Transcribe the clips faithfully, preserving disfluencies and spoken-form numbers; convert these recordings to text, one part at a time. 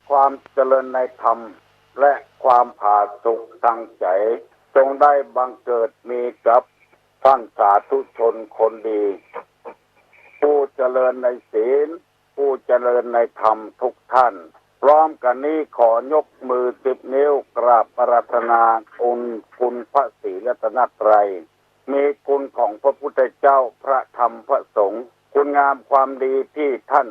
ความเจริญในธรรม และความผาสุกทางใจ๋ จงได้บังเกิดมีกับท่านสาธุชนคนดี ผู้เจริญในศีล ผู้เจริญในธรรมทุกท่าน พร้อมกั๋นนี้ขอยกมือสิบนิ้วกราบอาราธนาคุณ คุณพระศรีรัตนตรัย มีคุณของพระพุทธเจ้า พระธรรม พระสงฆ์ คุณงามความดีที่ท่าน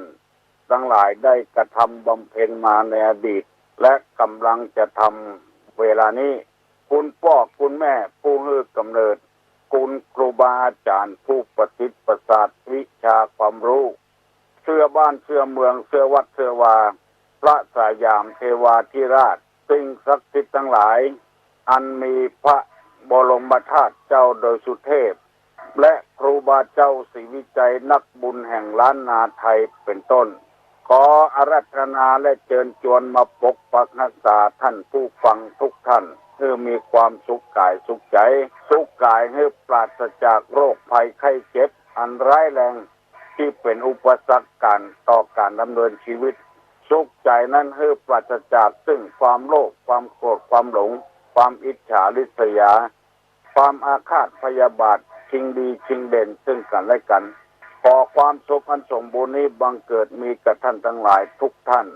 ตังหลายได้กระทำบำเพ็ญมาในอดีต และกำลังจะทำเวลานี้ คุณป้อคุณแม่ผู้หื้อกำเนิด คุณครูบาอาจ๋ารย์ผู้ประสิทธิ์ประสาทวิชาความรู้ เสื้อบ้านเสื้อเมืองเสื้อวัดเสื้อวา พระสยามเทวาธิราช สิ่งศักดิ์สิทธิ์ตังหลาย อันมีพระบรมธาตุเจ้าดอยสุเทพ และครูบาเจ้าศรีวิชัยนักบุญแห่งล้านนาไทยเป็นต้น ขออาราธนาและเจิญจวนมาปกปักรักษาท่านผู้ฟังทุกท่าน หื้อมีความสุขก๋ายสุขใจ๋ สุขก๋ายหื้อปราศจากโรคภัยไข้เจ็บอันร้ายแรง ตี้เป๋นอุปสรรคก๋านต่อก๋านดำเนินชีวิต สุขใจ๋นั้นหื้อปราศจากซึ่งความโลภ ความโกรธ ความหลง ความอิจฉาริษยา ความอาฆาตพยาบาท ชิงดีชิงเด่นซึ่งกั๋นและกั๋น ขอความสุขอันสมบูรณ์นี้บังเกิดมีกับท่านตังหลายทุกท่าน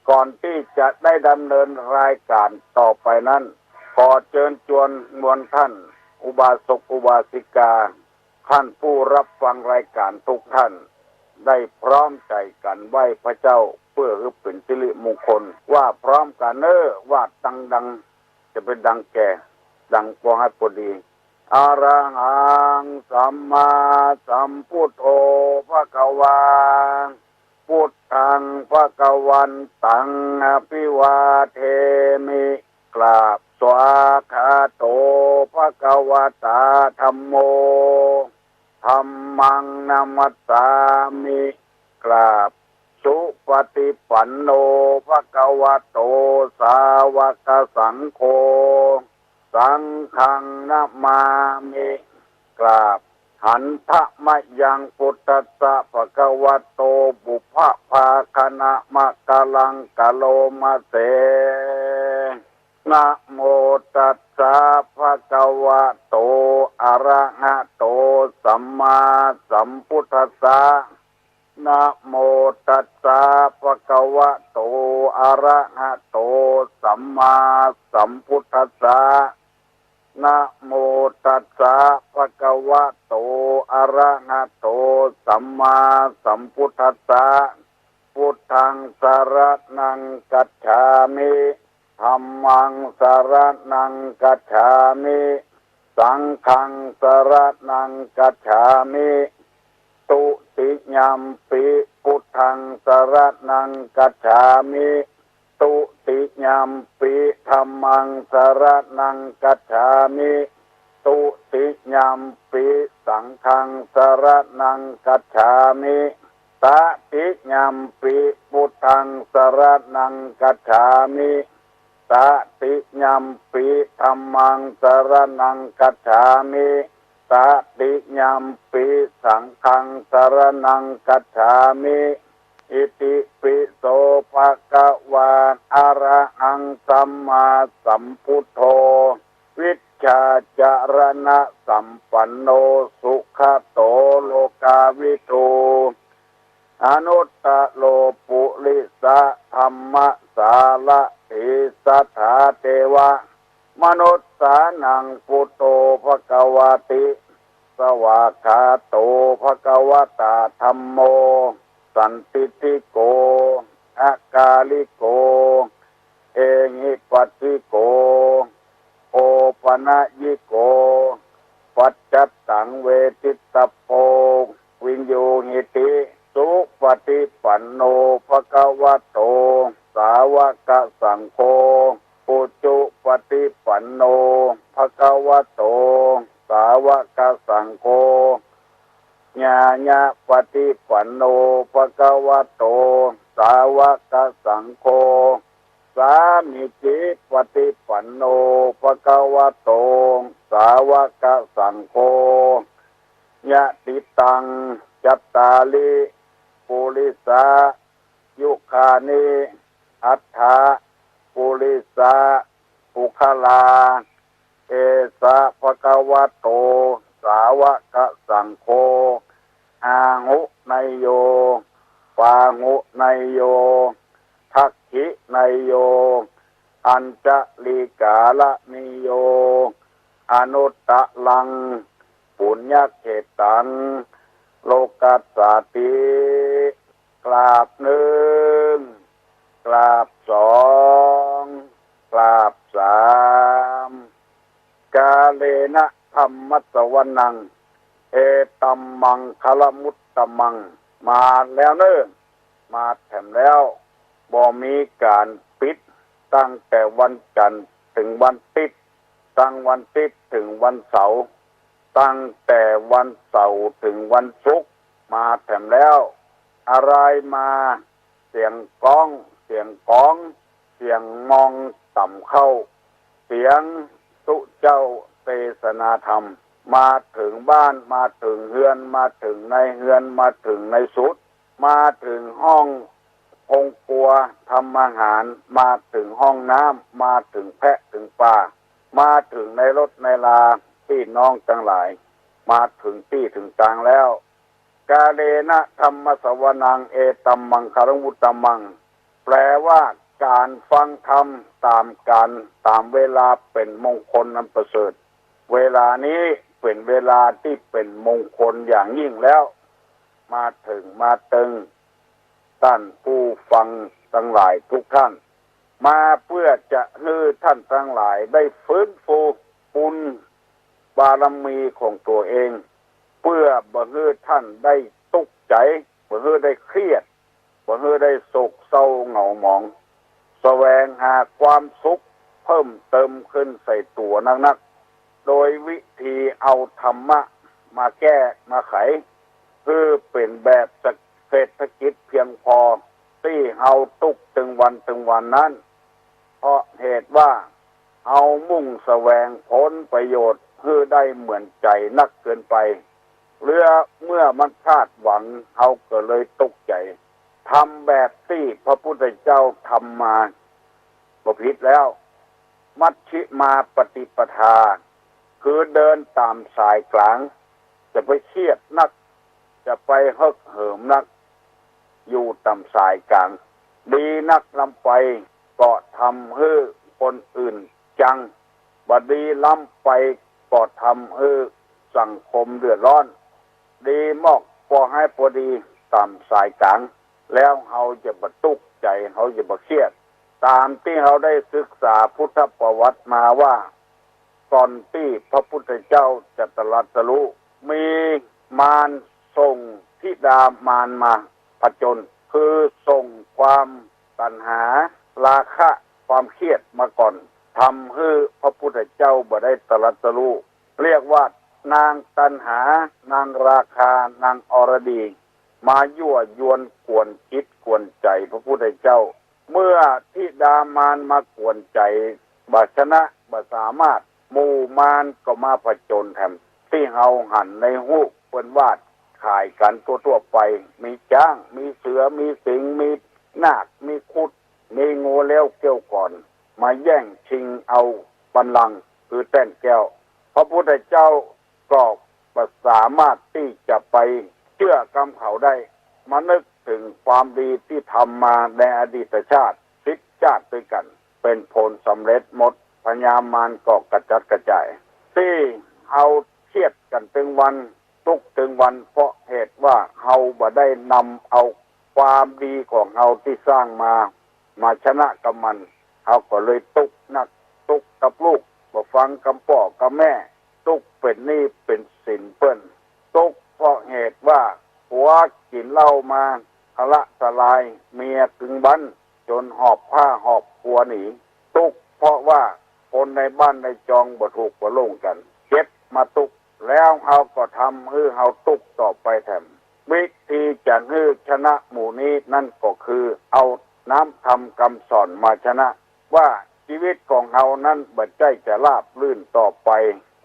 ก่อนตี้จะได้ดำเนินรายก๋านต่อไปนั้น ขอเจิญจวนมวลท่าน อุบาสกอุบาสิกา ท่านผู้รับฟังรายก๋านทุกท่าน ได้พร้อมใจ๋กั๋นไหว้พระเจ้า เพื่อหื้อเป๋นสิริมงคล ว่าพร้อมกั๋นเน่อ ว่าดังๆ จะเป๋นดังแก่ ดังปอให้ปอดี อะระหังสัมมาสัมพุทโธภะคะวา พุทธังภะคะวันตังอะภิวาเทมิ กราบ สวากขาโตภะคะวะตาธัมโม ธัมมังนะมัสสามิ กราบ สุปฏิปันโนภะคะวะโตสาวกสังโฆ สังฆังนะมามิ กราบ หันทะมะยังพุทธัสสะภะคะวะโต ปุพพะภาคะนะมะกะลังกะโลมะเส นะโมตัสสะภะคะวะโต อะระหะโต สัมมาสัมพุทธัสสะ นะโมตัสสะภะคะวะโต อะระหะโต สัมมาสัมพุทธัสสะ นะโมตัสสะภะคะวะโต อะระหะโต สัมมาสัมพุทธัสสะ พุทธังสะระณังคัจฉามิ ธัมมังสะระณังคัจฉามิ สังฆังสะระณังคัจฉามิ ตุติยัมปิพุทธังสะระณังคัจฉามิ ตุติยัมปิธัมมังสะระณังคัจฉามิ ตุติยัมปิสังฆังสะระณังคัจฉามิ ตติยัมปิพุทธังสะระณังคัจฉามิ ตติยัมปิธัมมังสะระณังคัจฉามิ ตติยัมปิสังฆังสะระณังคัจฉามิ อิติปิโสภะคะวา อะระหังสัมมาสัมพุทโธ วิชชาจะระณะสัมปันโน สุขะโตโลกาวิทู อนุตตะโรปุริสะธัมมะสารถี สัทธาเตวะมนุสสานัง พุทโธภะคะวาติ สวากขาโตภะคะวะตาธัมโม สันทิฏฐิโก อะกาลิโก เอหิปัสสิโก โอปะนะยิโก ปัจจัตตังเวทิตตะโพ วิญญูหิติ สุปฏิปันโนภะคะวะโต สาวกสังโฆ อุจุปฏิปันโนภะคะวะโต สาวกสังโฆ ญาญะปฏิปันโนภะคะวะโต สาวกสังโฆ สามีจิปฏิปันโนภะคะวะโต สาวกสังโฆ ยะติตัง จัตตาริ ปุริสายุคานิ อัฏฐะ ปุริสะ ปุคคลา เอสะ ภะคะวะโต สาวะกะสังโฆ อาหุเนยโย ปาหุเนยโย ทักขิเนยโย อัญชลิกาละเนยโย อนุตตะรัง ปุญญะเขตตัง โลกัสสาติ กราบนึ่ง กราบสอง กราบสาม กาเลนะธัมมะสวนัง เอตัมมังคละมุตตะมัง มาแล้วเน่อ มาแถมแล้ว บ่มีก๋านปิด ตั้งแต่วันจันทร์เถิงวันติ๊ด ตั้งวันติ๊ดเถิงวันเสาร์ ตั้งแต่วันเสาร์เถิงวันศุกร์ มาแถมแล้ว อะไรมา เสียงก๊อง เสียงก๋อง เสียงมองต่ำเข้า เสียงตุ๊เจ้าเตสนาธรรม มาเถิงบ้าน มาเถิงเฮือน มาเถิงในเฮือน มาเถิงในสุด มาเถิงห้องโฮงครัวทำอาหาร มาเถิงห้องน้ำ มาเถิงแพะเถิงปลา มาเถิงในรถในลา ปี้น้องตังหลาย มาเถิงตี้เถิงตางแล้ว กาเลนะธัมมะสวนัง เอตัมมังคละมุตตะมัง แปลว่าก๋านฟังธรรมต๋ามก๋าลต๋ามเวลาเป๋นมงคลอันประเสริฐ เวลานี้เป๋นเวลาตี้เป๋นมงคลอย่างยิ่งแล้ว มาเถิงมาเติง ต้านผู้ฟังตังหลายทุกท่าน มาเพื่อจะหื้อท่านตังหลายได้ฟื้นฟูปุญบารมีของตั๋วเอง เพื่อบ่หื้อท่านได้ตุ๊กใจ๋ บ่หื้อได้เครียด บ่หื้อได้โศกเศร้าเหงาหมอง แสวงหาความสุขเพิ่มเติมขึ้นใส่ตั๋วนักๆ โดยวิธีเอาธรรมะมาแก้มาไข หื้อเป๋นแบบเศรษฐกิจเพียงพอ ตี้เฮาตุ๊กตึงวันตึงวันนั้น เพราะเหตุว่าเฮามุ่งแสวงผลประโยชน์หื้อได้เหมือนใจ๋นักเกินไป เหลือเมื่อมันพลาดหวัง เฮาก็เลยตุ๊กใจ๋ ทำแบบตี้พระพุทธเจ้าทำมา บ่ผิดแล้ว มัชฌิมาปฏิปทา คือเดินต๋ามสายก๋าง จะไปเครียดนัก จะไปเหิกเหิมนัก อยู่ต๋ามสายก๋าง ดีนักล้ำไปก็ทำหื้อคนอื่นจัง บ่ดีล้ำไปก็ทำหื้อสังคมเดือดร้อน ดีมอกปอหื้อปอดีต๋ามสายก๋าง แล้วเฮาจะบ่ตุ๊กใจ๋ เฮาจะบ่เครียด ต๋ามตี้เฮาได้ศึกษาพุทธประวัติมาว่า ก่อนตี้พระพุทธเจ้าจะตรัสรู้ มีมารส่งธิดามารมาผจญ คือส่งความตัณหา ราคะ ความเครียดมาก่อน ทำหื้อพระพุทธเจ้าบ่ได้ตรัสรู้ เรียกว่านางตัณหา นางราคะ นางอรดี มายั่วยวนกวนจิตกวนใจ๋พระพุทธเจ้า เมื่อธิดามารมากวนใจ๋ บ่ชนะ บ่สามารถ หมู่มารก็มาผจญแถม ตี้เฮาหันในฮูปเปิ้นวาดขายกั๋นทั่วๆ ไป มีจ๊าง มีเสือ มีสิงห์ มีนาค มีครุฑ มีงูเลี้ยวเกี้ยวก่อน มาแย่งชิงเอาบัลลังก์ คือแต้นแก้ว พระพุทธเจ้าก็บ่สามารถตี้จะไปเจื้อกำเขาได้ มานึกเถิงความดีตี้ทำมาในอดีตชาติ สิบชาติตวยกั๋น เป๋นผลสำเร็จหมด พญามารก็กระจัดกระจาย ตี้เฮาเครียดกั๋นตึงวัน ตุ๊กตึงวัน เพราะเหตุว่าเฮาบ่ได้นำเอาความดีของเฮาตี้สร้างมา มาชนะกับมัน เฮาก็เลยตุ๊กนัก ตุ๊กกับลูก บ่ฟังกำป้อกำแม่ ตุ๊กเป๋นหนี้เป๋นสินเปิ้น ตุ๊กเพราะเหตุว่าผัวกิ๋นเหล้ามาทะละทะลาย เมียกึงบั้น จ๋นหอบผ้าหอบครัวหนี ตุ๊กเพราะว่าคนในบ้านในจองบ่ถูกบ่โล่งกั๋น เก็บมาตุ๊ก แล้วเฮาก็ทำหื้อเฮาตุ๊กต่อไปแถม วิธีจะหื้อชนะหมู่นี้นั้นก็คือเอาน้ำธรรมกำสอนมาชนะ ว่าจีวิตของเฮานั้นบ่ใจ้จะราบรื่นต่อไป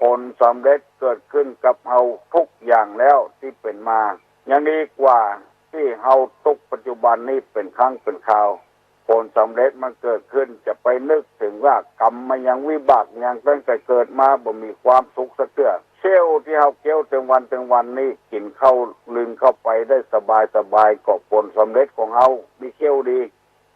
ผลสำเร็จเกิดขึ้นกับเฮาทุกอย่างแล้วตี้เป๋นมา ยังดีกว่าตี้เฮาตุ๊กปัจจุบันนี้เป๋นครั้งเป๋นคราว ผลสำเร็จมันเกิดขึ้น จะไปนึกเถิงว่ากรรมมันหยัง วิบากหยัง ตั้งแต่เกิดมาบ่มีความสุขสักเตื้อ เสี้ยวตี้เฮาเคี้ยวเถิงวันเถิงวันนี้ กิ๋นข้าว ลืนเข้าไปได้สบายๆ ก็ผลสำเร็จของเฮา มีเขี้ยวดี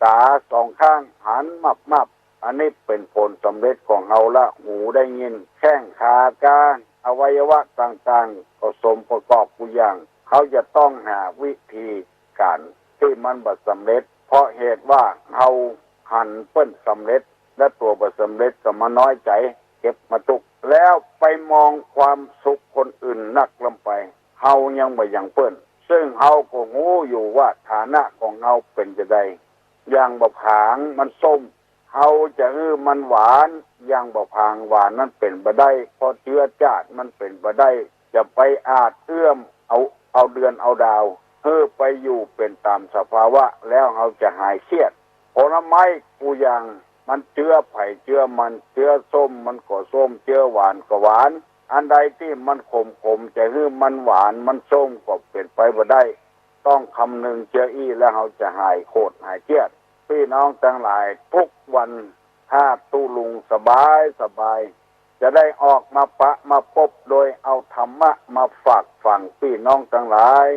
ต๋าสองข้างหันมับๆ อันนี้เป๋นผลสำเร็จของเฮาละ หูได้ยิน แข้งขากา อวัยวะต่างๆ ก็สมประกอบกู้อย่าง เฮาจะต้องหาวิธีก๋านตี้มันบ่สำเร็จ เพราะเหตุว่าเฮาหันเปิ้นสำเร็จ และตั๋วบ่สำเร็จก็มาน้อยใจ๋ เก็บมาตุ๊กข์ แล้วไปมองความสุขคนอื่นนักล้ำไป เฮายังบ่หยั่งเปิ้น ซึ่งเฮาก็ฮู้อยู่ว่าฐานะของเฮาเป๋นจาใด หยั่งบ่ผางมันส้ม เฮาจะหื้อมันหวาน หยั่งบ่ผางหวานนั้นเป๋นบ่ได้ เพราะเจื๊อจ้าดมันเป๋นบ่ได้ จะไปอาจเอื้อมเอา เอาเดือนเอาดาว หื้อไปอยู่เป๋นต๋ามสภาวะ แล้วเฮาจะหายเคียด ผลไม้กู้อย่าง มันเจื๊อใผเจื๊อมัน เจื๊อส้มมันก็ส้ม เจื๊อหวานก็หวาน อันใดตี้มันขมๆ จะหื้อมันหวานมันส้มก็เป๋นไปบ่ได้ ต้องคำนึงเจื้ออี้ แล้วเฮาจะหายโขดหายเคียด ปี้น้องตังหลาย ทุกวัน ถ้าตุ๊ลุงสบายสบาย จะได้ออกมาปะมาปบ โดยเอาธรรมะมาฝากฝังปี้น้องตังหลาย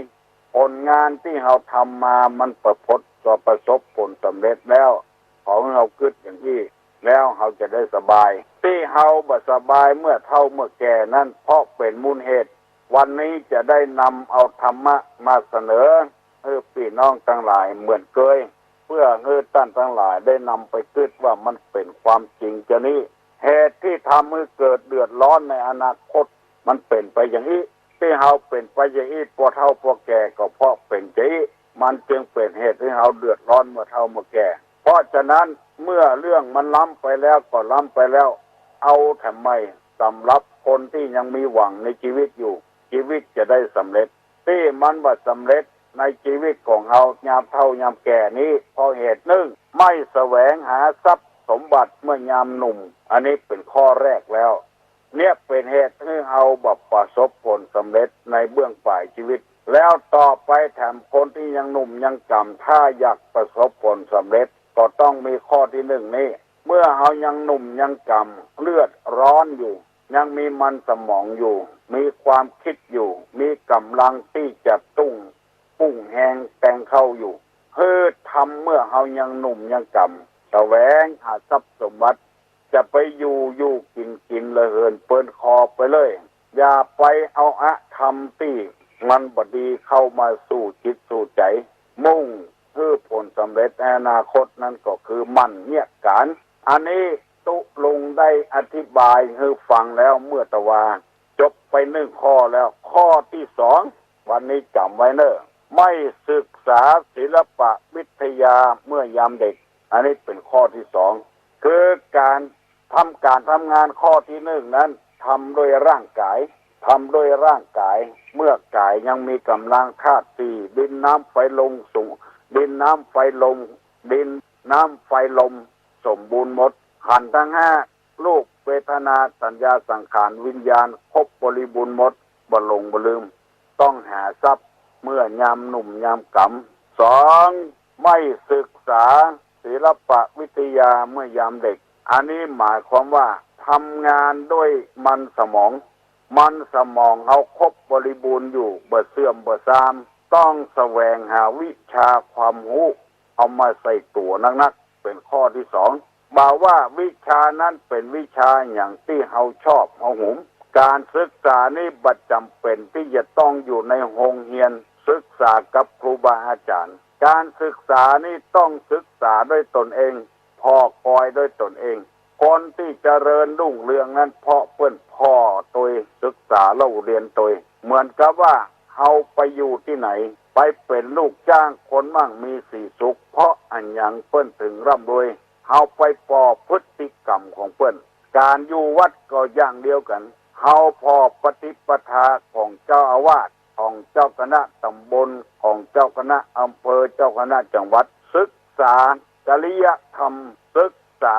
ผลงานตี้เฮาทำมามันประพฤติ ก็ประสบผลสำเร็จแล้ว ขอหื้อเฮากึ๊ดอย่างอี้ แล้วเฮาจะได้สบาย ตี้เฮาบ่สบายเมื่อเฒ่าเมื่อแก่นั้น เพราะเป๋นมูลเหตุ วันนี้จะได้นำเอาธรรมะมาเสนอ หื้อปี้น้องตังหลายเหมือนเกย เปื้อหื้อต้านตังหลายได้นำไปกึ๊ดว่ามันเป๋นความจริงจานี้ เหตุตี้ทำหื้อเกิดเดือดร้อนในอนาคต มันเป๋นไปอย่างอี้ ตี้เฮาเป๋นไปอย่างอี้ ปอเฒ่าปอแก่ก็เพราะเป๋นจาอี้ มันจึงเป๋นเหตุหื้อเฮาเดือดร้อนเมื่อเฒ่าเมื่อแก่ เพราะฉะนั้นเมื่อเรื่องมันล้ำไปแล้วก็ล้ำไปแล้ว เอาแถมใหม่ สำหรับคนตี้ยังมีหวังในจีวิตอยู่ จีวิตจะได้สำเร็จ ตี้มันบ่สำเร็จในจีวิตของเฮายามเฒ่ายามแก่นี้ เพราะเหตุนึ่ง ไม่แสวงหาทรัพย์สมบัติเมื่อยามหนุ่ม อันนี้เป๋นข้อแรกแล้ว เนี่ยเป๋นเหตุหื้อเฮาบ่ประสบผลสำเร็จในเบื้องป๋ายจีวิต แล้วต่อไปแถมคนตี้ยังหนุ่มยังจ๋ำ ถ้าอยากประสบผลสำเร็จ ก็ต้องมีข้อตี้นึ่งนี้ เมื่อเฮายังหนุ่มยังจ๋ำ เลือดร้อนอยู่ ยังมีมันสมองอยู่ มีความกึ๊ดอยู่ มีก๋ำลังตี้จะตุ้ง ปุ้งแฮงแตงเข้าอยู่ หื้อทำเมื่อเฮายังหนุ่มยังจ๋ำ แสวงหาทรัพย์สมบัติ จะไปอยู่อยู่กิ๋นกิ๋นละเหินเปิ้นคอไปเลย อย่าไปเอาอธรรมตี้มันบ่ดีเข้ามาสู่จิตสู่ใจ๋ มุ่งหื้อผลสำเร็จในอนาคตนั้นก็คือหมั่นเยียะก๋าน อันนี้ตุ๊ลุงได้อธิบายหื้อฟังแล้วเมื่อตะวา จบไปนึ่งข้อแล้ว ข้อตี้สอง วันนี้จ๋ำไว้เน่อ ไม่ศึกษาศิลปะวิทยาเมื่อยามเด็ก อันนี้เป๋นข้อตี้สอง คือก๋านทำก๋านทำงานข้อตี้นึ่งนั้น ทำด้วยร่างก๋าย ทำด้วยร่างก๋าย เมื่อก๋ายยังมีก๋ำลังธาตุสี่ ดินน้ำไฟลมสูง ดินน้ำไฟลม ดินน้ำไฟลม สมบูรณ์หมด ขันธ์ตังห้า รูป เวทนา สัญญา สังขาร วิญญาณ ครบบริบูรณ์หมด บ่หลงบ่ลืม ต้องหาทรัพย์เมื่อยามหนุ่มยามก๋ำ สอง ไม่ศึกษาศิลปะวิทยาเมื่อยามเด็ก อันนี้หมายความว่าทำงานด้วยมันสมอง มันสมองเฮาครบบริบูรณ์อยู่ บ่เสื่อมบ่ทราม ต้องแสวงหาวิชาความฮู้ เอามาใส่ตั๋วนักๆ เป๋นข้อตี้สอง บ่าว่าวิชานั้นเป๋นวิชาหยังตี้เฮาชอบเฮาหุม ก๋านศึกษานี้บ่จ๋ำเป๋นตี้จะต้องอยู่ในโฮงเฮียน ศึกษากับครูบาอาจ๋ารย์ ก๋านศึกษานี้ต้องศึกษาด้วยตนเอง ผ่อกอยด้วยตนเอง คนตี้เจริญรุ่งเรืองนั้นเพราะเปิ้นผ่อตวย ศึกษาเล่าเรียนตวย เหมือนกับว่าเฮาไปอยู่ตี้ไหน ไปเป๋นลูกจ้างคนมั่งมีสีสุข เพราะอะหยังเปิ้นเถิงร่ำรวย เฮาไปผ่อพฤติกรรมของเปิ้น ก๋านอยู่วัดก็อย่างเดียวกั๋น เฮาผ่อปฏิปทาของเจ้าอาวาส ของเจ้าคณะต๋ำบล ของเจ้าคณะอำเภอ เจ้าคณะจังหวัด ศึกษาจริยธรรม ศึกษา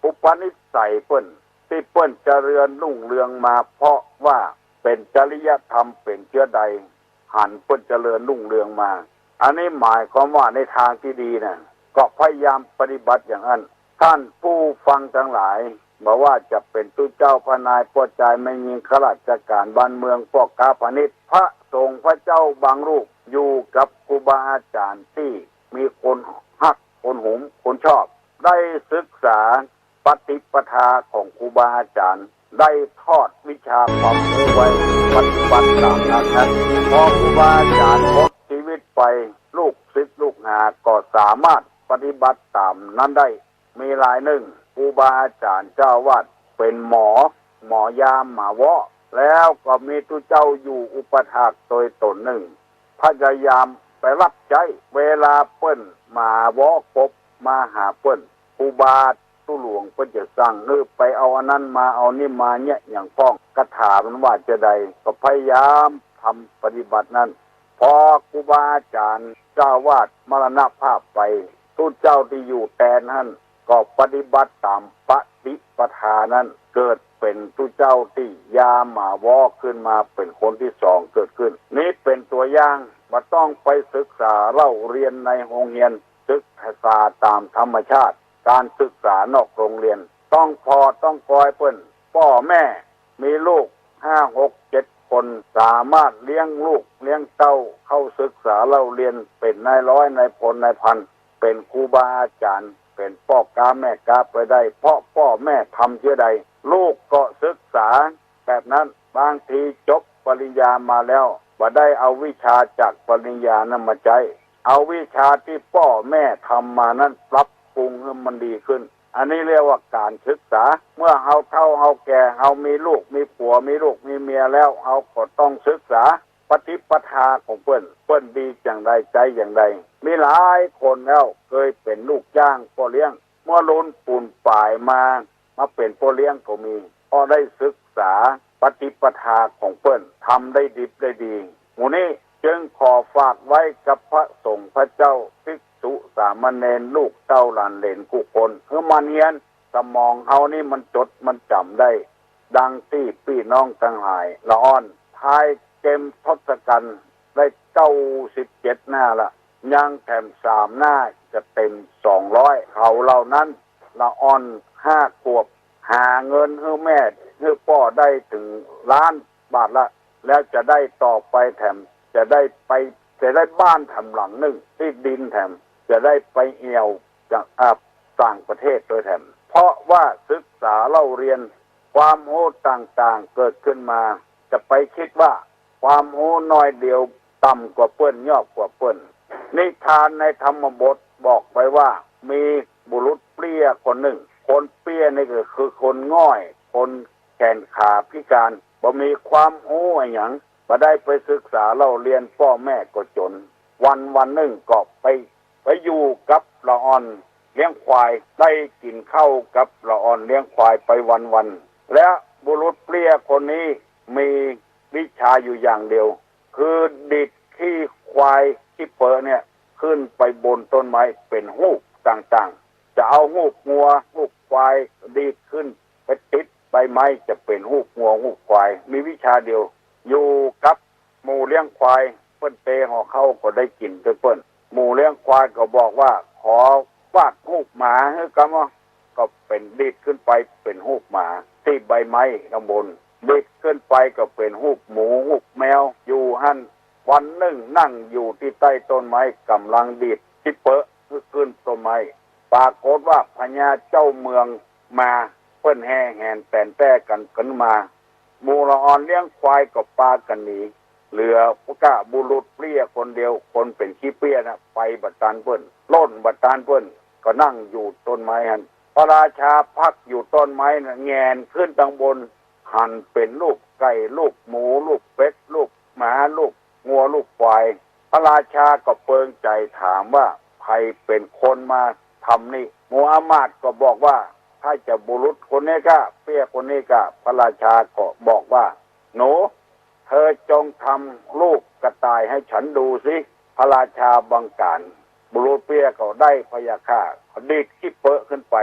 อุปนิสัยเปิ้น ตี้เปิ้นเจริญรุ่งเรืองมา เพราะว่าเป๋นจริยธรรมเป๋นเจื้อใด หันเปิ้นเจริญรุ่งเรืองมา อันนี้หมายความว่าในทางตี้ดีนะ ก็พยายามปฏิบัติอย่างนั้น ท่านผู้ฟังตังหลาย บ่ว่าจะเป๋นตุ๊เจ้าป้อจายแม่ญิง ข้าราชก๋านบ้านเมือง ป้อก๊าพาณิชย์ พระสงฆ์พระเจ้าบางรูป อยู่กับครูบาอาจ๋ารย์ตี้มีคนฮัก คนหุม คนชอบ ได้ศึกษาปฏิปทาของครูบาอาจ๋ารย์ ได้ถอดวิชาความฮู้ไว้ปฏิบัติต๋ามนั้น พอครูบาอาจ๋ารย์หมดจีวิตไป ลูกศิษย์ลูกหาก็สามารถปฏิบัติต๋ามนั้นได้ มีรายนึ่ง ครูบาอาจ๋ารย์เจ้าอาวาสเป๋นหมอ หมอยาหมาเวาะ แล้วก็มีตุ๊เจ้าอยู่อุปัฏฐากโตยต๋นนึ่ง พยายามไปฮับใจ๊ เวลาเปิ้นหมาเวาะกบมาหาเปิ้น ครูบาตุ๊หลวงเปิ้นจะสั่งหื้อไปเอาอันนั้นมา เอานี่มาเยียะหยังพ่อง คาถามันว่าจาใด ก็พยายามทำปฏิบัตินั้น พอครูบาอาจ๋ารย์เจ้าอาวาสมรณภาพไป ตุ๊เจ้าตี้อยู่แตนหั้นก็ปฏิบัติต๋ามปฏิปทานั้น เกิดเป๋นตุ๊เจ้าตี้ยาหมาเวาะขึ้นมาเป๋นคนตี้สองเกิดขึ้น นี้เป๋นตั๋วอย่าง บ่ต้องไปศึกษาเล่าเฮียนในโฮงเฮียน ศึกษาต๋ามธรรมชาติ ก๋านศึกษานอกโฮงเฮียน ต้องผ่อต้องกอยเปิ้น ป้อแม่ มีลูกห้าหกเจ็ดคน สามารถเลี้ยงลูกเลี้ยงเต้า เข้าศึกษาเล่าเฮียน เป๋นนายร้อยนายพลนายพัน เป๋นครูบาอาจ๋ารย์ เป๋นป้อก๊าแม่ก๊าไปได้ เพราะป้อแม่ทำเยียะใด ลูกก็ศึกษาแบบนั้น บางทีจบปริญญามาแล้ว บ่ได้เอาวิชาจากปริญญานั้นมาใจ๊ เอาวิชาตี้ป้อแม่ทำมานั้นปรับปรุงหื้อมันดีขึ้น อันนี้เรียกว่าก๋านศึกษา เมื่อเฮาเฒ่าเฮาแก่ เฮามีลูกมีผัว มีลูกมีเมียแล้ว เฮาก็ต้องศึกษาปฏิปทาของเปิ้น เปิ้นดีจาใด ใจ๊จาใด มีหลายคนแล้วเกยเป๋นลูกจ้างป้อเลี้ยง เมื่อลุนปูนป๋ายมา มาเป๋นป้อเลี้ยงก็มี เพราะได้ศึกษาปฏิปทาของเปิ้น ทำได้ดิบได้ดี หมู่นี้จึงขอฝากไว้กับพระสงฆ์พระเจ้า ภิกษุสามเณร ลูกเต้าหลานเหลนกู้คน หื้อหมั่นเฮียน สมองเฮานี่มันจ๋ดมันจ๋ำได้ ดังตี้ปี้น้องตังหลาย ละอ่อน ทายเกมทศกัณฐ์ได้เก้าสิบเจ็ดหน้าละ ยังแถมสามหน้าจะเต๋มสองร้อย เขาเหล่านั้น ละอ่อนห้าขวบ หาเงินหื้อแม่หื้อป้อได้เถิงล้านบาทละ แล้วจะได้ต่อไปแถม จะได้ไป จะได้บ้านแถมหลังนึ่ง ตี้ดินแถม จะได้ไปแอ่วจาก อ่า ต่างประเทศโตยแถม เพราะว่าศึกษาเล่าเฮียน ความฮู้ต่างๆ เกิดขึ้นมา จะไปกึ๊ดว่า ความฮู้น้อยเดียว ต่ำกว่าเปิ้น ยอบกว่าเปิ้น นิทานในธรรมบทบอกไว้ว่า มีบุรุษเปลี้ยคนนึ่ง คนเปลี้ยนี่ก็คือคนง่อย คนแขนขาพิการ บ่มีความฮู้อะหยัง บ่ได้ไปศึกษาเล่าเฮียน ป้อแม่ก็จ๋น วันวันนึ่งก็ไป ไปอยู่กับละอ่อนเลี้ยงควาย ได้กิ๋นข้าวกับละอ่อนเลี้ยงควายไปวันๆ และบุรุษเปลี้ยคนนี้มีวิชาอยู่อย่างเดียว คือดีดขี้ควายขี้เปอะเนี่ย ขึ้นไปบนต้นไม้เป๋นฮูปต่างๆ จะเอาฮูปงัวฮูปควายดีดขึ้นไปติดใบไม้ จะเป๋นฮูปงัวฮูปควาย มีวิชาเดียว อยู่กับหมู่เลี้ยงควาย เปิ้นเตหอข้าวก็ได้กิ๋นตวยเปิ้น หมู่เลี้ยงควายก็บอกว่า ขอวาดฮูปหมาหื้อกำ ก็เป๋นดีดขึ้นไปเป๋นฮูปหมาตี้ใบไม้ข้างบน ดีดขึ้นไปก็เป๋นฮูปหมูฮูปแมว อยู่หั้น วันนึ่งนั่งอยู่ตี้ใต้ต้นไม้ ก่ำลังดีดขี้เปอะหื้อขึ้นต้นไม้ ปรากฏว่าพญาเจ้าเมืองมา เปิ้นแห่แหนแต๋นแต้กั๋นขึ้นมา หมู่ละอ่อนเลี้ยงควายก็ปากั๋นหนี เหลือก้าบุรุษเปลี้ยคนเดียว คนเป๋นขี้เปลี้ยน่ะ ไปบ่ตันเปิ้น ล่นบ่ตันเปิ้น ก็นั่งอยู่ต้นไม้หั้น พระราชาพักอยู่ต้นไม้น่ะ แหงนขึ้นตังบน หันเป๋นฮูปไก่ ฮูปหมู ฮูปเป็ด ฮูปหมา ฮูปงัว ฮูปควาย พระราชาก็เปิงใจ๋ถามว่า ใผเป๋นคนมาทำนี่ หมู่อำมาตย์ก็บอกว่า ถ้าจะบุรุษคนนี้ก้า เปลี้ยคนนี้ก้า พระราชาก็บอกว่า หนู เธอจงทำฮูปกระต่ายให้ฉันดูสิ พระราชาบังก๋าร บุรุษเปลี้ยก็ได้พะยะค่ะ ดีดขี้เปอะขึ้นไป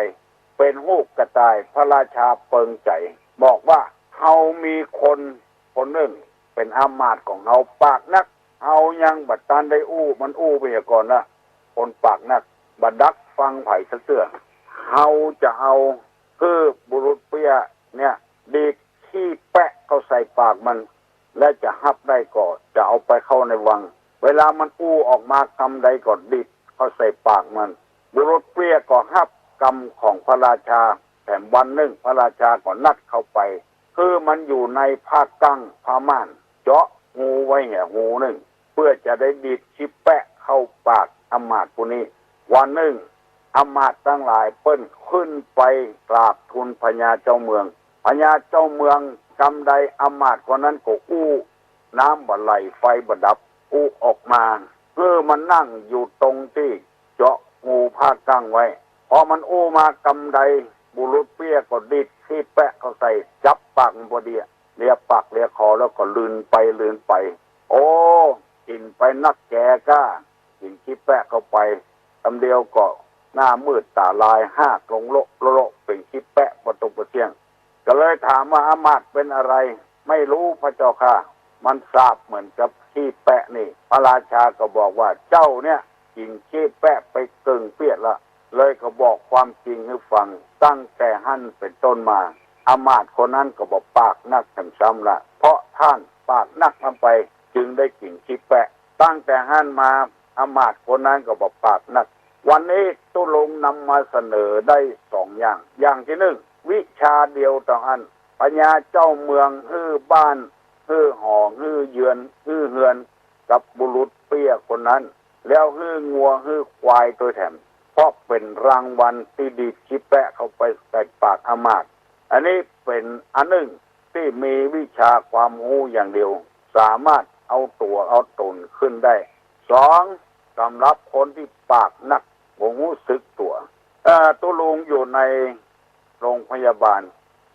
เป๋นฮูปกระต่าย พระราชาเปิงใจ๋ บอกว่า เฮามีคนคนนึ่ง เป๋นอำมาตย์ของเฮา ปากนัก เฮายังบ่ตันได้อู้ มันอู้ไปเหียก่อนละ คนปากนัก บ่ดัก ฟังใผสักเตื้อ เฮาจะเอา คือบุรุษเปี้ยเนี่ย ดีดขี้แปะเข้าใส่ปากมัน และจะฮับได้ก็จะเอาไปเข้าในวัง เวลามันอู้ออกมากำใดก็ดีดเข้าใส่ปากมัน บุรุษเปี้ยก็ฮับกำของพระราชา แถมวันนึ่งพระราชาก็นัดเข้าไป คือมันอยู่ในผ้ากั้งผ้าม่าน เจาะฮูไว้เหียฮูนึ่ง เปื้อจะได้ดีดขี้แปะเข้าปากอำมาตย์ผู้นี้ วันนึ่ง อำมาตย์ตังหลายเปิ้นขึ้นไปกราบทูลพญาเจ้าเมือง พญาเจ้าเมืองกำใดอำมาตย์คนนั้นก็อู้ น้ำบ่ไหลไฟบ่ดับ อู้ออกมา คือมันนั่งอยู่ตรงตี้เจาะฮูผ้ากั้งไว้ พอมันอู้มากำใด บุรุษเปี้ยก็ดีดขี้แปะเข้าใส่ จับปากมันพอดีอะ เลียปากเลียคอแล้วก็ลืนไปลืนไป โอ้ กิ๋นไปนักแก่ก้า กิ๋นขี้แปะเข้าไป กำเดียวก็หน้ามืดต๋าลาย ฮากลงโละโละโละ เป๋นขี้แปะปะตกปะเสี้ยง ก็เลยถามว่า อำมาตย์เป๋นอะไร ไม่รู้พระเจ้าข้า มันสาบเหมือนกับขี้แปะนี่ พระราชาก็บอกว่า เจ้าเนี่ยกิ๋นขี้แปะไปเกิ่งเปียดละ เลยก็บอกความจริงหื้อฟัง ตั้งแต่หั้นเป๋นต้นมา อำมาตย์คนนั้นก็บ่ปากนักแถมซ้ำละ เพราะต้านปากนักนำไป จึงได้กิ๋นขี้แปะ ตั้งแต่หั้นมา อำมาตย์คนนั้นก็บ่ปากนัก วันนี้ตุ๊ลุงนำมาเสนอได้สองอย่าง อย่างตี้นึ่ง วิชาเดียวเต้าอั้น พญาเจ้าเมืองหื้อบ้าน หื้อหอ หื้อเยือน หื้อเฮือน กับบุรุษเปี้ยคนนั้น แล้วหื้องัวหื้อควายตวยแถม เพราะเป๋นรางวัลตี้ดีดขี้แปะเข้าไปใส่ปากอำมาตย์ อันนี้เป๋นอันนึ่งตี้มีวิชาความฮู้อย่างเดียว สามารถเอาตั๋วเอาต๋นขึ้นได้ สอง สำหรับคนตี้ปากนัก บ่ฮู้สึกตั๋ว เอ่อ ตุ๊ลุงอยู่ในโรงพยาบาล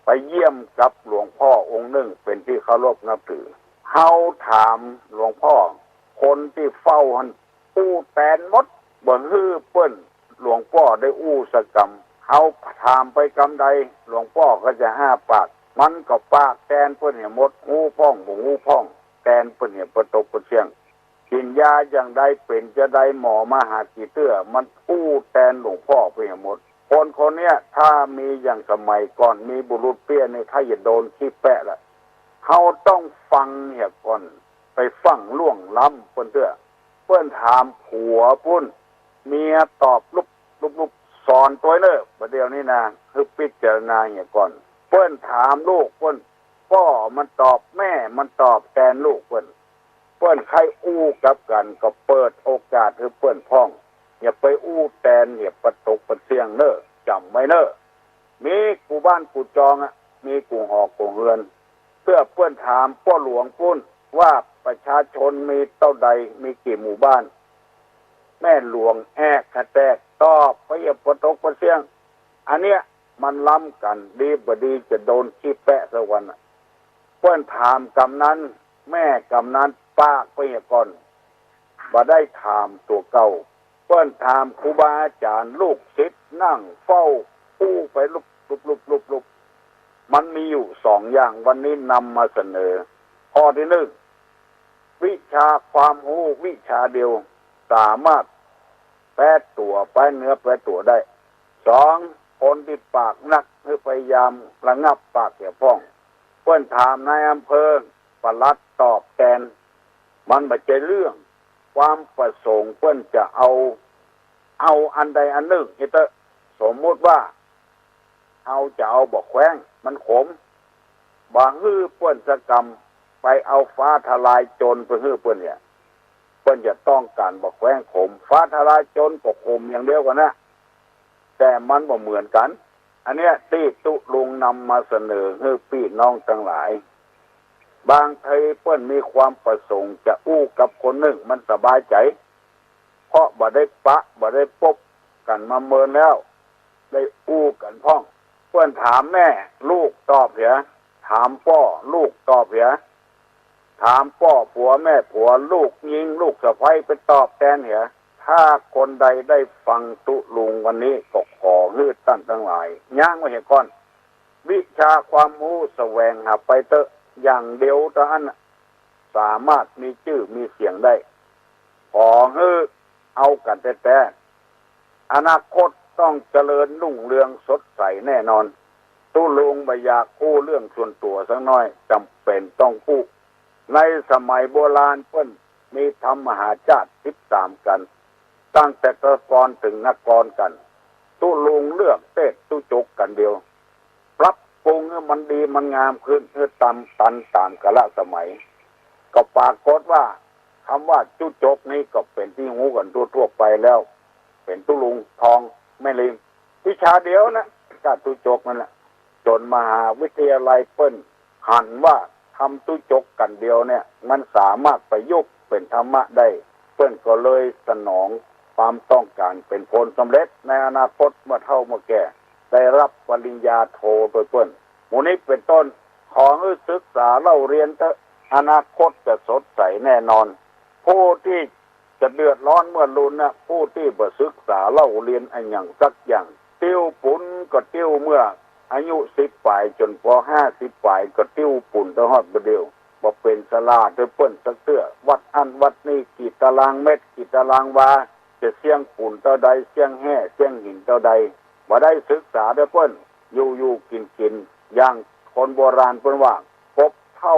ไปเยี่ยมกับหลวงพ่อองค์นึ่งเป๋นตี้เคารพนับถือ เฮาถามหลวงพ่อ คนตี้เฝ้าหั้นอู้แตนหมด บ่หื้อเปิ้น หลวงป้อได้อู้สักกำ เฮาถามไปกำใด หลวงป้อก็จะอ้าปาก มันก็ปากแตนเปิ้นเหียหมด ฮู้พ่องบ่ฮู้พ่อง แตนเปิ้นเหียปะตกปะเสี้ยง กิ๋นยาอย่างใดเป๋นจาใด หมอมาหากี่เตื้อ มันอู้แตนหลวงป้อไปเหียหมด คนคนเนี้ยถ้ามีอย่างสมัยก่อน มีบุรุษเปี้ยนี่ ถ้าจะโดนขี้แปะละ เฮาต้องฟังเหียก่อน ไปฟั่งล่วงล้ำเปิ้นเตื้อ เปิ้นถามผัวปุ้น เมียตอบลุบลุบลุบ สอนตวยเน่อ บ่าเดี่ยวนี้นะ คือพิจารณาเหียก่อน เปิ้นถามลูกเปิ้น ป้อมันตอบ แม่มันตอบแตนลูกเปิ้น เปิ้นใค่อู้กับกั๋นก็เปิดโอกาสหื้อเปิ้นพ่อง อย่าไปอู้แตน อย่าปะตกปะเสี้ยงเน่อ จ๋ำไว้เน่อ มีกู้บ้านกู้จองอะ มีกู้หอกู้เฮือน เตื้อเปิ้นถามป้อหลวงปุ้นว่าประชาชนมีเต้าใด มีกี่หมู่บ้าน แม่หลวงแอกขะแตกตอบไปอย่าปะตกปะเสี้ยง อันเนี้ยมันล้ำกั๋น ดีบ่ดีจะโดนขี้แปะสักวันอะ เปิ้นถามกำนัน แม่กำนันปากไปเหียก่อน บ่ได้ถามตั๋วเก่า เปิ้นถามครูบาอาจารย์ ลูกศิษย์นั่งเฝ้าอู้ไปลุบลุบลุบลุบลุบ มันมีอยู่สองอย่าง วันนี้นำมาเสนอ ข้อตี้นึ่ง วิชาความฮู้วิชาเดียว สามารถแปรตั๋ว แปรเนื้อแปรตั๋วได้ สอง คนตี้ปากนักหื้อพยายามระงับปากเหียพ่อง เปิ้นถามนายอำเภอ ปลัดตอบแตน มันบ่ใจ้เรื่อง ความประสงค์เปิ้นจะเอา เอาอันใดอันนึ่ง เฮาเต๊อะ สมมุติว่า เฮาจะเอาบ่าแคว้ง มันขม บ่หื้อเปิ้นสักกำ ไปเอาฟ้าทะลายโจรไปหื้อเปิ้นเหีย เปิ้นจะต้องก๋านบ่าแคว้งขม ฟ้าทะลายโจรก็ขมอย่างเดียวกั๋นนะ แต่มันบ่เหมือนกั๋น อันเนี้ยตี้ตุ๊ลุงนำมาเสนอหื้อปี้น้องตังหลาย บางทีเปิ้นมีความประสงค์จะอู้กับคนนึ่งมันสบายใจ๋ เพราะบ่ได้ปะ บ่ได้ปบกั๋นมาเมินแล้ว ได้อู้กั๋นพ่อง เปิ้นถามแม่ ลูกตอบเหีย ถามป้อ ลูกตอบเหีย ถามป้อผัวแม่ผัว ลูกญิงลูกสะใภ้ไปตอบแตนเหีย ถ้าคนใดได้ฟังตุ๊ลุงวันนี้ก็ขอหื้อต้านตังหลาย ยั้งไว้เหียก่อน วิชาความฮู้แสวงหาไปเต๊อะ อย่างเดียวเต้าอั้นน่ะ สามารถมีจื้อมีเสียงได้ ขอหื้อเอากั๋นแต๊ๆ อนาคตต้องเจริญรุ่งเรืองสดใสแน่นอน ตุ๊ลุงบ่อยากอู้เรื่องส่วนตั๋วสักหน้อย จ๋ำเป๋นต้องอู้ ในสมัยโบราณเปิ้นมีธรรมมหาจ้าดสิบสามกัณฑ์ ตั้งแต่กกรเถิงนกรกัณฑ์ ตุ๊ลุงเลือกเตศน์ตุ๊จกกัณฑ์เดียว ปรับปรุงหื้อมันดีมันงามขึ้น หื้อต๋ามตันต๋ามกาละสมัย ก็ปรากฏว่า กำว่าตุ๊จกนี้ก็เป๋นตี้ฮู้กั๋นทั่วๆ ไปแล้ว เป๋นตุ๊ลุงทองแม่ริม วิชาเดียวนะ ก้าตุ๊จกนั่นแหละ จ๋นมหาวิทยาลัยเปิ้นหันว่าทำตุ๊จกกัณฑ์เดียวเนี่ย มันสามารถประยุกต์เป๋นธรรมะได้ เปิ้นก็เลยสนองความต้องก๋านเป๋นผลสำเร็จ ในอนาคตเมื่อเฒ่าเมื่อแก่ ได้รับปริญญาโทโดยเปิ้น หมู่นี้เป๋นต้น ขอหื้อศึกษาเล่าเรียนเต๊อะ อนาคตจะสดใสแน่นอน ผู้ตี้จะเดือดร้อนเมื่อลุนนะ ผู้ตี้บ่ศึกษาเล่าเรียนอะหยังสักอย่าง ติ้วปุ๋นก็ติ้วเมื่ออายุสิบป๋ายจ๋นปอห้าสิบป๋ายก็ติ้วปุ๋นตลอดบ่าเดี่ยว บ่เป๋นสลาโดยเปิ้นสักเตื้อ วัดอั้นวัดนี้ กี่ตารางเมตร กี่ตารางวา จะเสี้ยงปุ๋นเต้าใด เสี้ยงแฮ่ เสี้ยงหินเต้าใด บ่ได้ศึกษาโดยเปิ้น อยู่ๆ กิ๋นๆ อย่างคนโบราณเปิ้นว่า กบเฒ่า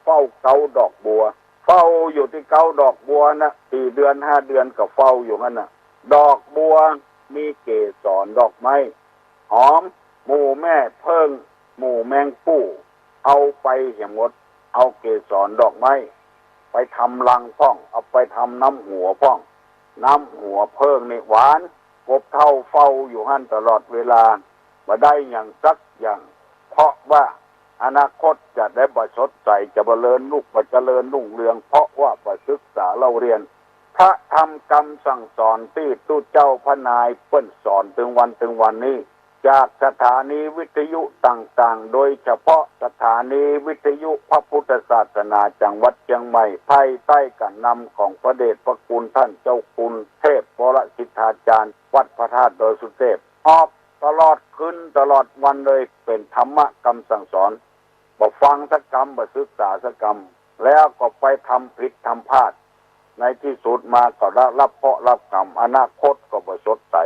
เฝ้าเก๊าดอกบัว เฝ้าอยู่ตี้เก๊าดอกบัวนะ สี่เดือนห้าเดือนก็เฝ้าอยู่หั้นนะ ดอกบัวมีเกสรดอกไม้หอม หมู่แม่เผิ้ง หมู่แมงปู่ เอาไปเหียหมด เอาเกสรดอกไม้ ไปทำรังพ่อง เอาไปทำน้ำหัวพ่อง น้ำหัวเผิ้งนี่หวาน กบเฒ่าเฝ้าอยู่หั้นตลอดเวลา บ่ได้หยังสักอย่าง เพราะว่าอนาคตจะได้บ่สดใส จะบ่เจริญรุ่ง บ่เจริญรุ่งเรือง เพราะว่าบ่ศึกษาเล่าเรียน พระธรรมกำสั่งสอนตี้ตุ๊เจ้าพระนายเปิ้นสอนเถิงวันเถิงวันนี้ จากสถานีวิทยุต่างๆ โดยเฉพาะสถานีวิทยุพระพุทธศาสนาจังหวัดเชียงใหม่ ภายใต้ก๋านนำของพระเดชพระคุณต้านเจ้าคุณเทพวรสิทธาจารย์ วัดพระธาตุดอยสุเทพ ออกตลอดคืนตลอดวันเลย เป๋นธรรมะกำสั่งสอน บ่ฟังสักกำ บ่ศึกษาสักกำ แล้วก็ไปทำผิดทำพลาด ในตี้สุดมาก็ได้รับเคราะห์รับกรรม อนาคตก็บ่สดใส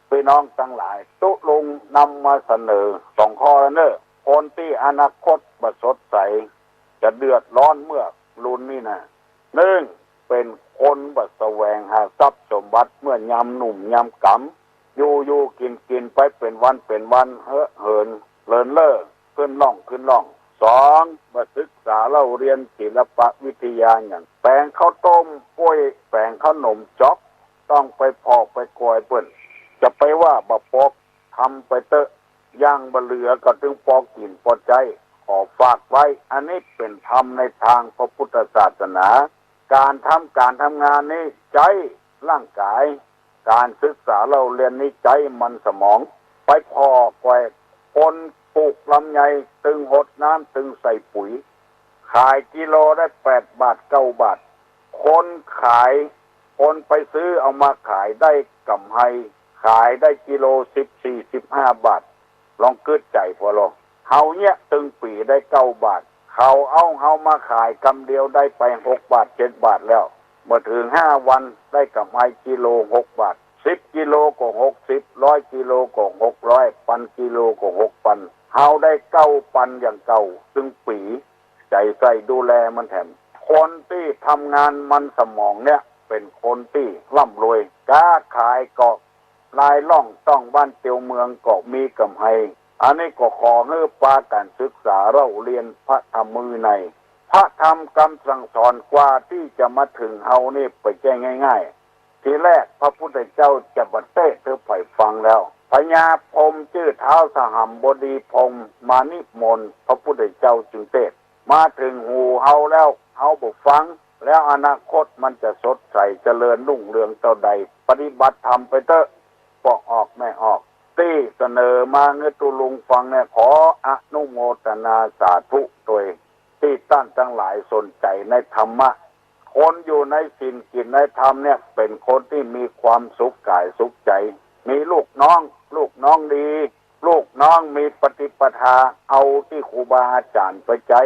ปี้น้องตังหลาย ตุ๊ลุงนำมาเสนอสองข้อแล้วเน่อ คนตี้อนาคตบ่สดใส จะเดือดร้อนเมื่อลุนนี่นะ นึ่ง เป๋นคนบ่แสวงหาทรัพย์สมบัติเมื่อยามหนุ่มยามก๋ำ อยู่ๆ กิ๋นๆ ไปเป๋นวันเป๋นวัน เฮอะเหิน เลินเล่อ ขึ้นล่องขึ้นล่อง สอง บ่ศึกษาเล่าเรียนศิลปะวิทยาหยัง แป๋งข้าวต้มก้วย แป๋งขนมจ๊อก ต้องไปผ่อไปกอยเปิ้น จะไปว่าบ่ปก ทำไปเต๊อะ อย่างบ่เหลือก็ตึงปอกิ๋นปอใจ๊ ขอฝากไว้ อันนี้เป๋นธรรมในตางพระพุทธศาสนา ก๋านทำก๋านทำงานนี้ใจ๊ร่างก๋าย ก๋านศึกษาเล่าเรียนนี้ใจ๊มันสมอง ไปผ่อกอย คนปลูกลำไย ตึงหดน้ำ ตึงใส่ปุ๋ย ขายกิโลได้แปดบาท เก้าบาท คนขาย คนไปซื้อเอามาขายได้ก๋ำไร ขายได้กิโลสิบสี่ สิบห้าบาท ลองกึ๊ดใจ๋ผ่อลอ เฮาเยียะตึงปี๋ได้เก้าบาท เขาเอาเฮามาขายกำเดียวได้ไปหกบาท เจ็ดบาทแล้ว เมื่อเถิงห้าวันได้ก๋ำไรกิโลหกบาท สิบกิโลก็หกสิบ ร้อยกิโลก็หกร้อย ปันกิโลก็หกปัน เฮาได้เก้าปันอย่างเก่าตึงปี๋ ใจ๋ใส่ดูแลมันแถม คนตี้ทำงานมันสมองเนี่ย เป๋นคนตี้ร่ำรวย ก๊าขายก็ รายล่องต้องบ้านเตียวเมืองก็มีก๋ำไร อันนี้ก็ขอหื้อปากั๋นศึกษาเล่าเรียนพระธรรมวินัย พระธรรมกำสั่งสอน กว่าตี้จะมาเถิงเฮานี่บ่ใจ้ง่ายๆ ทีแรกพระพุทธเจ้าจะบ่เตศน์หื้อใผฟังแล้ว พญาพรหมจื้อท้าวสหัมบดีพรหมมานิมนต์ พระพุทธเจ้าจึงเตศน์ มาเถิงหูเฮาแล้ว เฮาบ่ฟัง แล้วอนาคตมันจะสดใสเจริญรุ่งเรืองเต้าใด ปฏิบัติธรรมไปเต๊อะ ป้อออกแม่ออก ตี้เสนอมาหื้อตุ๊ลุงฟังเนี่ย ขออนุโมทนาสาธุตวย ตี้ต้านตังหลายสนใจ๋ในธรรมะ คนอยู่ในศีลกิ๋นในธรรมเนี่ย เป๋นคนตี้มีความสุขก๋ายสุขใจ๋ มีลูกน้อง ลูกน้องดี ลูกน้องมีปฏิปทา เอาตี้ครูบาอาจ๋ารย์ไปใจ๊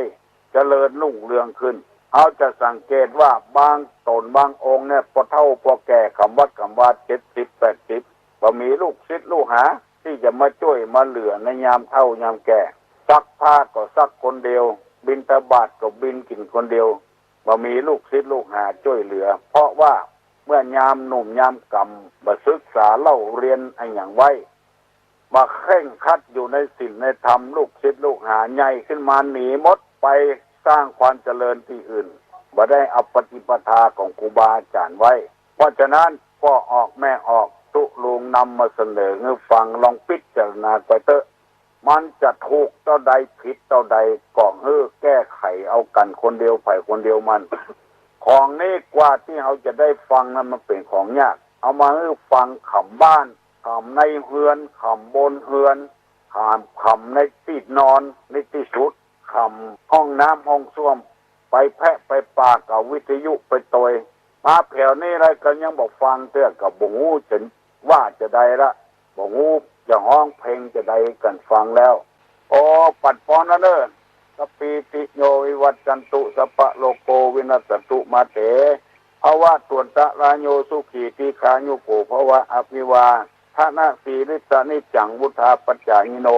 เจริญรุ่งเรืองขึ้น เฮาจะสังเกตว่าบางต๋นบางองค์เนี่ย ปอเฒ่าปอแก่ กำวัดกำวา เจ็ดสิบ แปดสิบ บ่มีลูกศิษย์ลูกหาตี้จะมาจ้วยมาเหลือในยามเฒ่ายามแก่ ซักผ้าก็ซักคนเดียว บิณฑบาตก็บิณฑบาตกิ๋นคนเดียว บ่มีลูกศิษย์ลูกหาจ้วยเหลือ เพราะว่าเมื่อยามหนุ่มยามก๋ำ บ่ศึกษาเล่าเฮียนอะหยังไว้ บ่เคร่งครัดอยู่ในศีลในธรรม ลูกศิษย์ลูกหาใหญ่ขึ้นมาหนีหมด ไปสร้างความเจริญตี้อื่น บ่ได้เอาปฏิปทาของครูบาอาจ๋ารย์ไว้ เพราะฉะนั้น ป้อออกแม่ออก ตุ๊ลุงนำมาเสนอหื้อฟัง ลองพิจารณาไปเต๊อะ มันจะถูกเต้าใดผิดเต้าใด ก็หื้อแก้ไขเอากั๋นคนเดียว ใผคนเดียวมัน ของนี้กว่าตี้เฮาจะได้ฟังนั้นมันเป๋นของยาก เอามาหื้อฟังขำบ้าน ขำในเฮือน ขำบนเฮือน ขำ ขำในตี้นอน ในตี้สุด ขำห้องน้ำห้องส้วม ไปแพะไปปากับวิทยุไปตวย มาแผวนี้แล้วก็ยังบ่ฟังเตื้อ ก็บ่ฮู้จะว่าจะใดละ บ่ฮู้จะฮ้องเพลงจะใดกั๋นฟังแล้ว โอ้ ปัดปอนนะเน่อ สัพพีติโยวิวัชชันตุ สัพพะโรโควินัสสันตุ มาเต ภวัตวันตะราโย สุขีทีฆายุโกภวะ อภิวาทะนะสีลิสสะนิจจัง วุฑฒาปจายิโน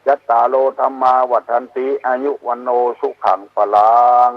จัตตาโรธัมมาวัฑฒันติ อายุวัณโณสุขังพลัง